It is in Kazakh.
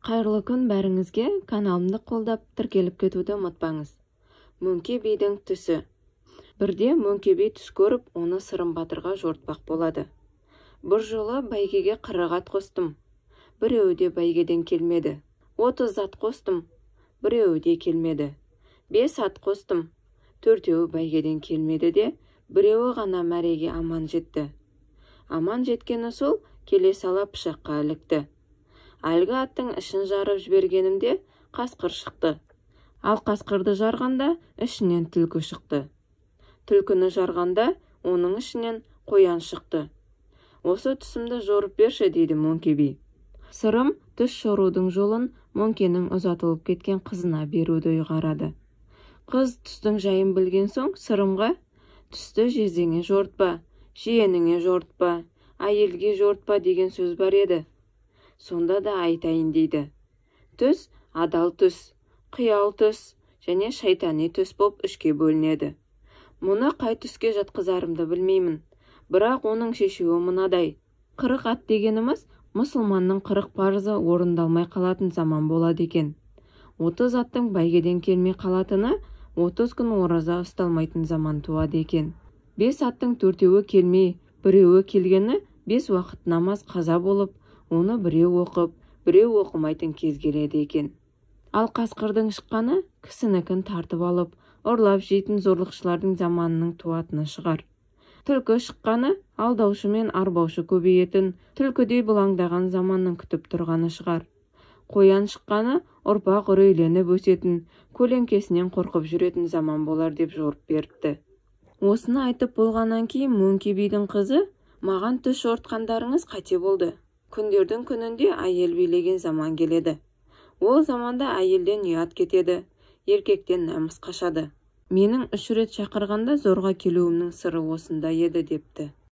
Қайырлы күн бәріңізге! Каналымды қолдап, тіркеліп кетуді ұмытпаңыз. Мөңке бидің түсі. Бірде Мөңке би түс көріп, оны Сырым батырға жорытпақ болады. Бір жолы бәйгеге 40 ат қостым. Біреуі де бәйгеден келмеді. 30 ат қостым. Біреуі де келмеді. 5 ат қостым. 4-еуі бәйгеден келмеді де, біреуі ғана мәреге аман жетті. Аман жеткені сол, келе сала пышаққа ілікті. Әлгі аттың ішін жарып жібергенімде қасқыр шықты. Ал қасқырды жарғанда ішінен түлкі шықты. Түлкіні жарғанда оның ішінен қоян шықты. Осы түсімді жорып берші, дейді Мөңке би. Сырым түс жорудың жолын Мөңкенің ұзатылып кеткен қызына беруді ұйғарады. Қыз түстің жайын білген соң Сырымға: түсті жездеңе жорытпа, жиеніңе жорытпа, әйелге жорытпа деген сөз бар еді. Сонда да айтайын, дейді. Түс адал түс, қиял түс және шайтани түс боп үшке бөлінеді. Мұны қай түске жатқызарымды білмеймін, бірақ оның шешуі мынадай. 40 ат дегеніміз мұсылманның 40 парызы орындалмай қалатын заман болады екен. 30 аттың бәйгеден келмей қалатыны 30 күн ораза ұсталмайтын заман туады екен. 5 аттың 4-еуі келмей, біреуі келгені 5 уақыт намаз қаза болып, оны біреу оқып, біреу оқымайтын кез келеді екен. Ал қасқырдың шыққаны кісінікін тартып алып, ұрлап жейтін зорлықшылардың заманының туатыны шығар. Түлкі шыққаны алдаушы мен арбаушы көбейетін, түлкідей бұлаңдаған заманның күтіп тұрғаны шығар. Қоян шыққаны ұрпақ үрейленіп өсетін, көлеңкесінен қорқып жүретін заман болар деп жорып беріпті. Осыны айтып болғаннан кейін Мөңке бидің қызы: маған түс жорытқандарыңыз қате болды. Күндердің күнінде әйел билеген заман келеді. Ол заманда әйелден ұят кетеді, еркектен намыс қашады. Менің 3 рет шақырғанда зорға келуімнің сыры осында еді, депті.